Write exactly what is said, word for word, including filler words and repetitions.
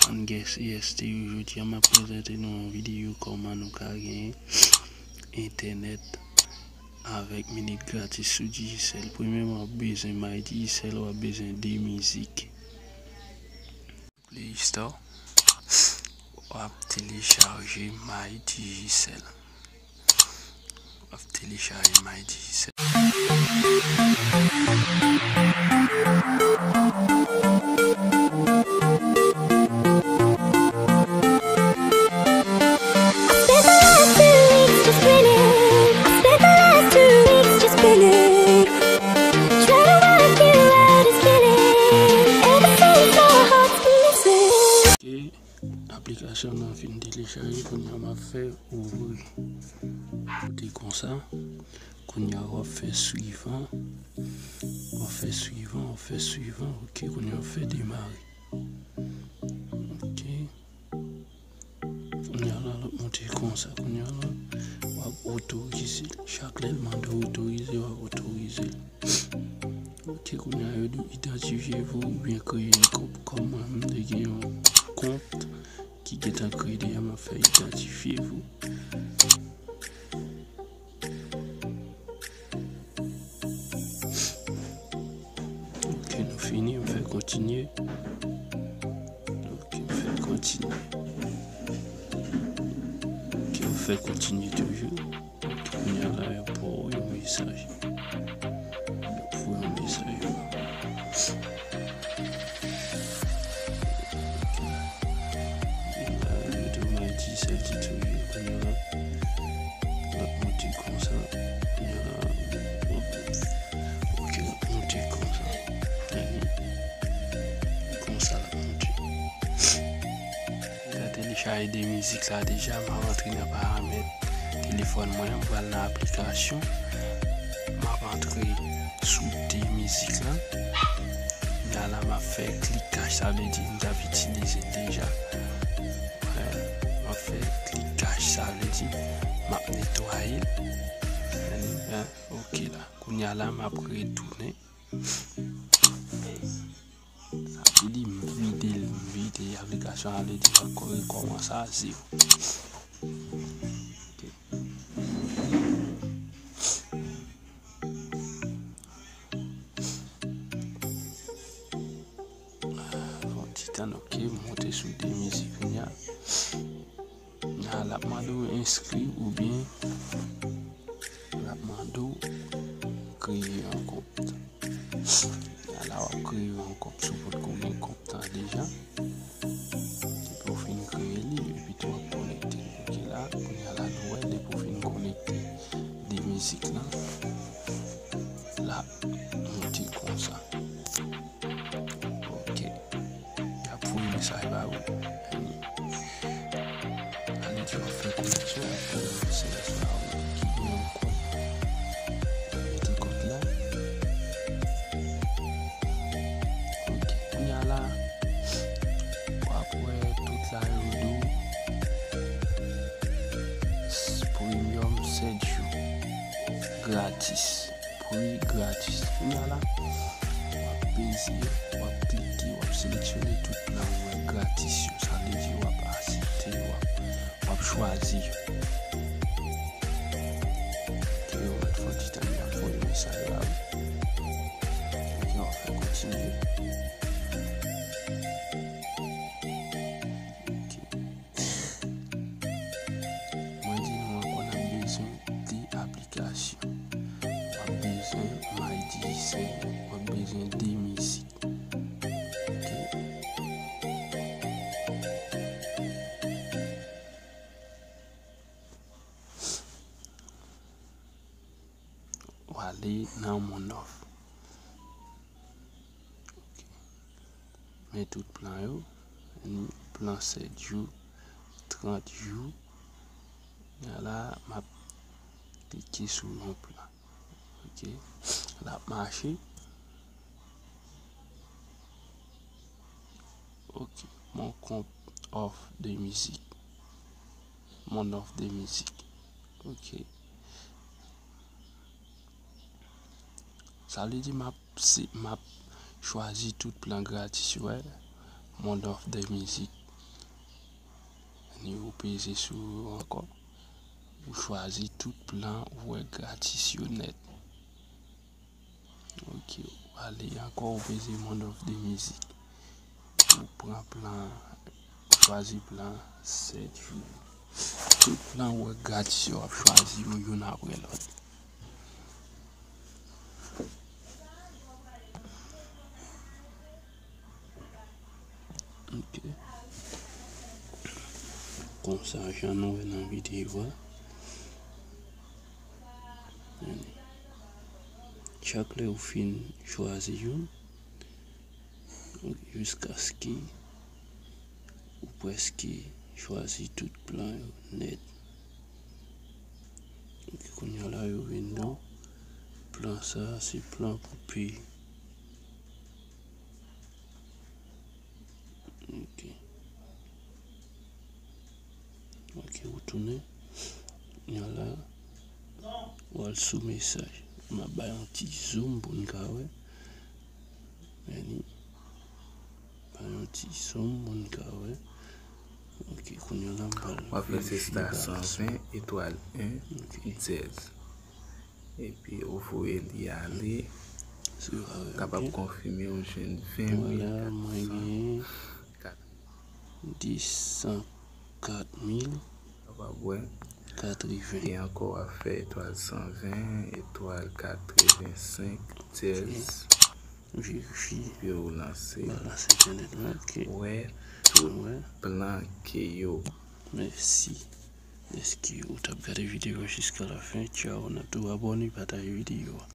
Ann guess, yes, te yo jodi a m ap prezante nou yon videyo kòman nou ka gen entènèt avèk minit gratis sou Digicel. Premyèman, w ap bezwen My Digicel, w ap bezwen de mizik. Play Store, w ap telechaje My Digicel. W ap telechaje My Digicel. I spent the last two weeks just grinning. I spent the last two weeks just grinning. Trying to work you out is killing. Ever since our hearts been missing. Ok, aplikasyon nan fin telechaje, kounye a m ap fè ouvri. Kote konsa, kounye a w ap fè swivan, w ap fè swivan, w ap fè swivan, ok, kounye a w ap fè demare. Ok. Kounye a la, l ap monte konsa. Kounye a la, w ap otorize l. Chak lè l mande w otorize, w ap otorize l. Ok, kounye a, yo di w idantifye vou oubyen kreye yon kont. Kòm mwen, m te gen yon kont ki gentan kreye deja, m ap fè idantifye vou. Ok, nou fini, m fè kontinye. Ok, m fè kontinye. Ok, m fè kontinye toujou. Ok, kounye a la, yo voye yon mesaj. Yo voye yon mesaj. Ok. Yo di w My Digicel tutorial, kounye a la. L ap monte konsa. Kounye a la, ok, l ap monte konsa. Epi, konsa l ap monte. Mwen te telechaje de mizik la deja, m ap antre nan paramèt telefòn mwen an, m pral nan aplikasyon. M ap antre sou de mizik la. Kounye a la, m ap fè klikach, sa vle di m t ap itilize l deja. Wè, m ap fè klikach, sa vle di m ap netwaye l. Wè, ok la. Kounye a la, m ap retounen. Sa vle di m vide l, m vide aplikasyon, sa vle di m ap rekòmanse a zewo. Ok. Fè yon ti tann, ok, m monte sou de mizik kounye a. Kounye a, l ap mande w enskri oubyen l ap mande w kreye yon kont. Kounye a la, w ap kreye yon kont si w potko gen kont lan deja. Depi w fin kreye li, epi tou w ap konekte. Ok, la, kounye a la, nou wè, depi w fin konekte de mizik lan, l ap monte konsa. Ok. Y ap voye mesaj ba ou. Ann. Ale di w ap fè koneksyon, w ap fè seleksyon a ou ki gen yon kòd. Mete kòd la. Ok. Kounye a la, w ap wè tout la yo di w s-, premium sèt jou. Gratis. Pri gratis. Kounye a la, w ap peze, w ap klike, w ap seleksyone tout plan ou wè gratis yo. Sa vle di w ap aksepte, w ap, w ap chwazi yo. Ok, w mèt fè yon ti tan, li ap voye mesaj la, wi. Ok, w ap fè kontinye. Ok. Mwen di nou ankò, n ap bezwen de aplikasyon. W ap bezwen My Digicel, w ap bezwen de mizik. Ok. W ale nan Mon Offre. Ok. Men tout plan yo. Plan sèt jou, trant jou. Kounye a la, m ap klike sou yon plan. Ok. L ap mache. Ok. Mon compte offre de musique. Mon offre de musique. Ok. Sa vle di m ap, si m ap chwazi tout plan gratis yo, wè. Mon offre de musique. Ni ou peze sou yo ankò. Ou chwazi tout plan ou wè gratis yo nèt. Ok, ou ale ankò, ou peze Monde of the Music. Ou pran plan, ou chwazi plan sèt jou. Tout plan ou wè gratis yo, w ap chwazi yo youn apre lòt. Ok. Konsa, jan nou wè nan videyo a. Chak lè ou fin chwazi youn, jiskaske ou prèske chwazi tout plan yo nèt. Ok, kounye a la yo vin di w, plan sa a se plan pou peye. Ok. Ok, ou tounen. Kounye a la, ou al sou mesaj. M ap bay yon ti zoom pou n ka wè. Meni. Bay yon ti zoom pou n ka wè. Ok, kounye a la, m pral verifye bak. W ap fè se star san ven etwal en dyèz. Epi ou voye li ale. Kapab konfime ou jwenn ven mil kat san kat. Dis san kat mil. Kapab wè. Katreven. E ankò w ap fè etwal san ven, etwal katreven senk, dyèz. Verifye. Epi ou lanse. Mwen lanse entènèt mwen, ok. Wè tout plan ke yo. Mèsi. Dèske ou t ap gade videyo a jiska lafen. Tchaw, n ap tou abòne, pataje videyo a.